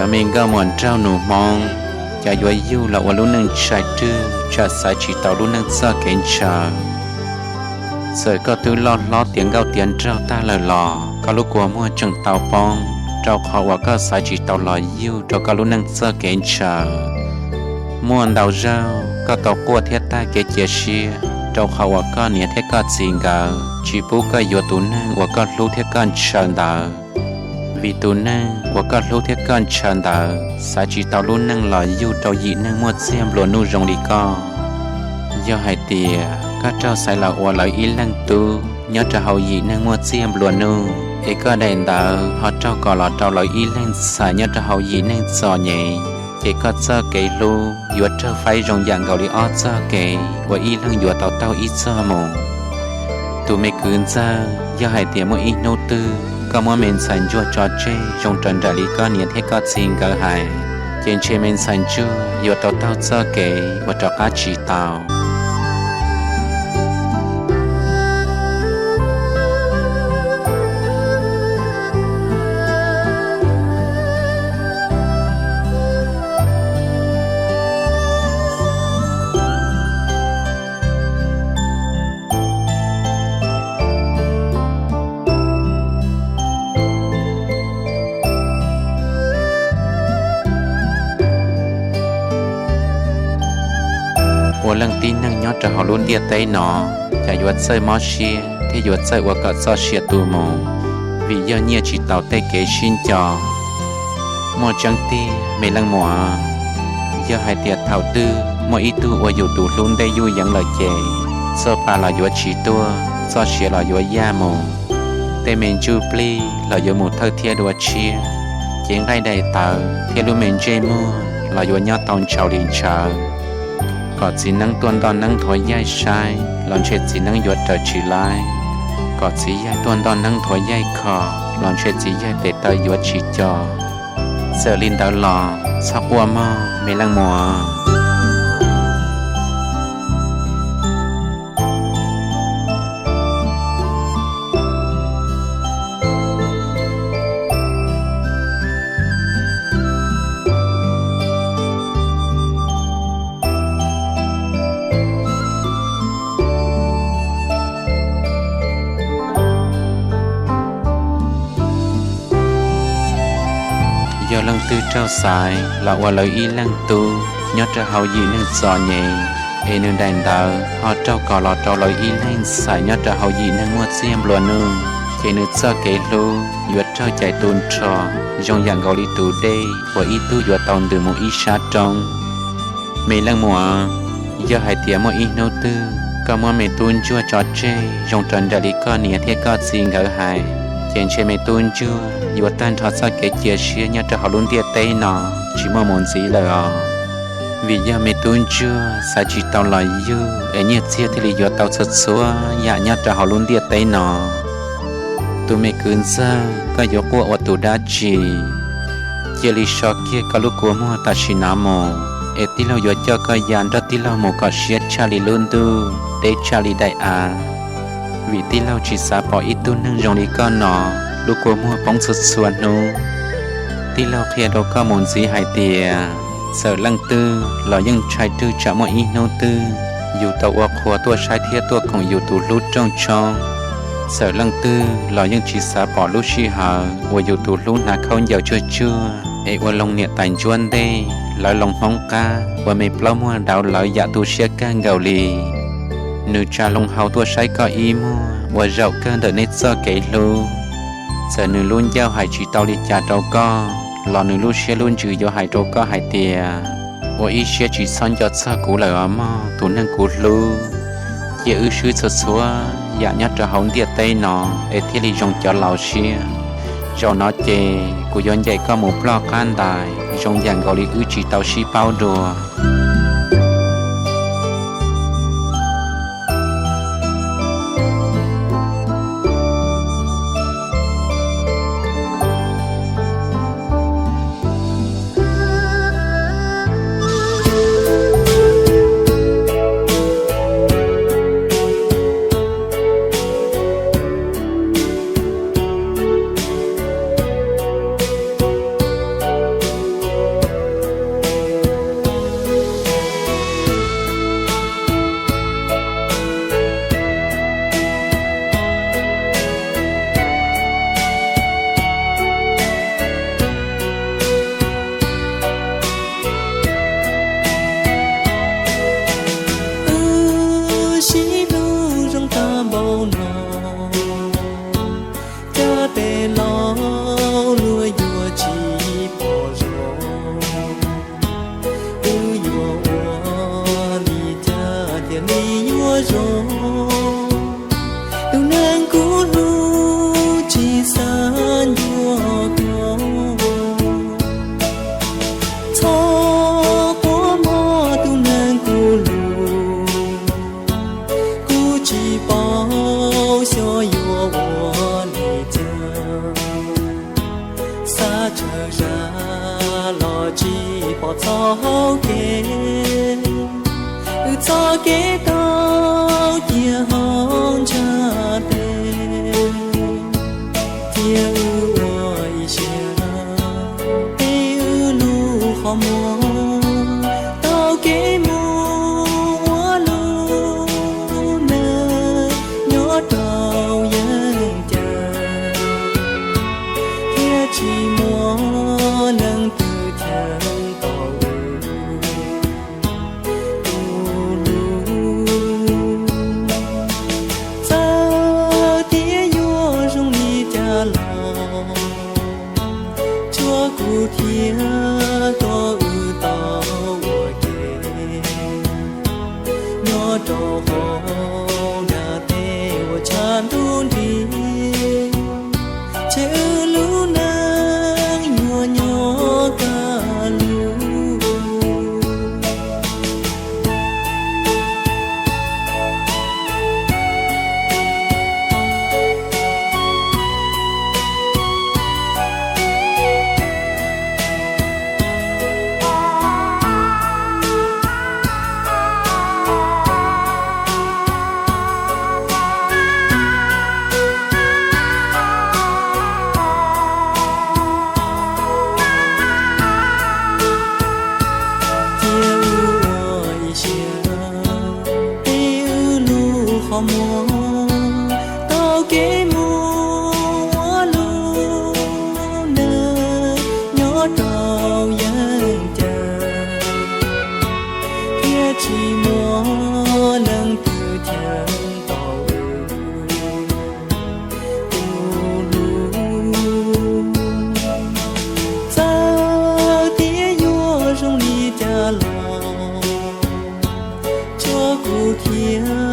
Cov me nkauj muam nraug nus Hmoob, cov yuav yug los ua lub neej ntshai rwg tsam xaiv tsis tau lub neej txoj kev ntshaw. Txawm koj twb loj hlob tiav nkauj tiav nraug tag lawm los koj lub kua muag tseem tau poob, rau qhov uas koj xaiv tsis tau los yug rau koj lub neej txoj kev ntshaw. Muaj ntau zaug koj tau quaj thiab tag kev cia siab, rau qhov uas koj niam thiab koj txiv nkawd tsis pub koj yuav tus neeg uas koj hlub thiab koj ntshaw ntawd. Vim tus neeg uas koj hlub thiab koj ntshaw ntawd xaiv tsis tau lub neej los yug rau yim neeg muaj txiag nplua nuj zoo li koj. Yog hais tias koj raug xaiv los ua lawv ib leeg tub nyob rau hauv yim neeg muaj txiag nplua nuj, es koj daim ntawv ho raug kos los rau lawv ib leeg ntxhais nyob rau hauv yim neeg txom nyem, ces koj txoj kev hlub yuav raug faib zoo yam nkaus li ob txoj kev uas ib leeg yuav tau taug ib txoj mus. Tus me kwv ntxawg, yog hais tias muaj ib hnub twg koj muab me ntxhais ntsuag tso tseg zoo raws nraim li koj niam thiab koj txiv nkawd hais, ces ntshe me ntxhais ntsuag yuav tau taug txoj kev uas rov qab tsis tau. Ua leej tib neeg nyob rau hauv lub ntiaj teb no, cas yuav txawj mob siab thiab yuav txawj ua kom txoj sia tu mus, vim yog nyiaj tsis taus tej kev sib nco. Muaj tseeb tiag me leej muam, yog hais tias thaum twg muaj ib tug ua yus tus hlub ntej yuj yeev lawm ces, txoj pa los yuav tsis tuaj, txoj sia los yuav yaj mus, tej me ntsuj plig los yuav mus thawj thiab dua tshiab, cev nqaij daim tawv thiab lub me ntsej muag los yuav nyob tau ntshaus li ntshaus. Kom txiv neeb tuaj ntoj neeb nthuav yaig saib los ntshe txiv neeb yuav raws tsis laib, kom txiv yaig tuaj ntoj neeb nthuav yaig kho los ntshe txiv yaig tes taw yuav tsis co. Txawm li ntawd los txhob quaj mog me leej muam. Yog leej twg raug xaiv los ua lawv ib leeg tub nyob rau hauv yim neeg txom nyem, es nws daim ntawv ho raug kos los rau lawv ib leeg ntxhais nyob rau hauv yim neeg muaj txiag nplua nuj, ces nws txoj kev hlub yuav raug cais tu nrho zoo yam nkaus li tus dej uas ib tug yuav tau ntws mus ib sab roob. Me leej muam, yog hais tias muaj ib hnub twg koj muab me tub ntsuag tso tseg zoo raws nraim li koj niam thiab koj txiv nkawd hais, ces ntshe me tub ntsuag yuav tag nrho txoj kev cia siab nyob rau hauv lub ntiaj teb no tsis muaj mus ntxiv lawm os. Vim yog me tub ntsuag xaiv tsis tau los yug es nyiaj txiag thiaj li yuav tau txhua txhua yam nyob rau hauv lub ntiaj teb no. Tus me kwv ntxawg, koj yuav quaj ua tus dab tsi? Cia li so kiag koj lub kua muag tam sim no mus, es tij laug yuav coj koj ya nrog tij laug mus kom siab tshaj li lub ntuj, deb tshaj li daim av. Vim tij laug tsis xav pom ib tug neeg zoo li koj no lub kua muag poob txhua txhua hnub. Tij laug qhia rau koj mus ntxiv hais tias, txawm leej twg los yeej ntshai rwg tsam muaj ib hnub twg yus tau ua qhua tuaj saib thiab tuaj koom yus tus hlub rooj tshoob. Txawm leej twg los yeej tsis xav pom lub sij hawm uas yus tus hlub hnav khaub ncaws tsuag tsuag es ua loo niam tais ntsuab ntej lawv loo hmoob qab ua me plaub muag dauv lawv yam tu siab kawg nkaus li. Nws tsa loo hau tuaj saib koj ib muag ua zaum kawg ntawm nej txoj kev hlub. Txawm nws lub ncauj hais tsis tau li cas rau koj los nws lub siab lub ntsws yuav hais rau koj hais tias, ua ib siab tsis txhob nco txog kuv lawm os mog tus neeg kuv hlub. Cia wb swb txhua txhua yam nyob rau hauv ntiaj teb no es thiaj li zoo cov laus siab. Zaum no ces kuv yuav ncaim koj mus ploj qab ntais zoo yam nkaus li wb tsis tau sib paub dua. yuav zoo. Tus neeg kuv hlub tsis xav ncua koj, txhob quaj mog tus neeg kuv hlub. Kuv tsis paub xyov yuav ua li cas, xav tsaug zog los tsis pom txoj hau kev. Wb txoj kev tau cia hauv ntshav tes, cia wb ua ib siab peb wb lub qhov muag tau kev mus ua lub neej nyob rau yeeb cas, thiab tsis muaj leej twg cheem tau wb. Tus hlub, txawm tias yuav zoo li cas los, tsuav kuv thiab koj wb tau ua ke nyob rau hauv ntiaj teb uas tshav ntuj nrig, ces wb lub neej yuav nyob kaj lug. Cia wb ua ib siab peb wb lub qhov muag tau kev mus ua lub neej nyob rau yeeb cas, thiab tsis muaj leej twg cheem tau wb. Tus hlub, txawm tias yuav zoo li cas los, tsuav kuv thiab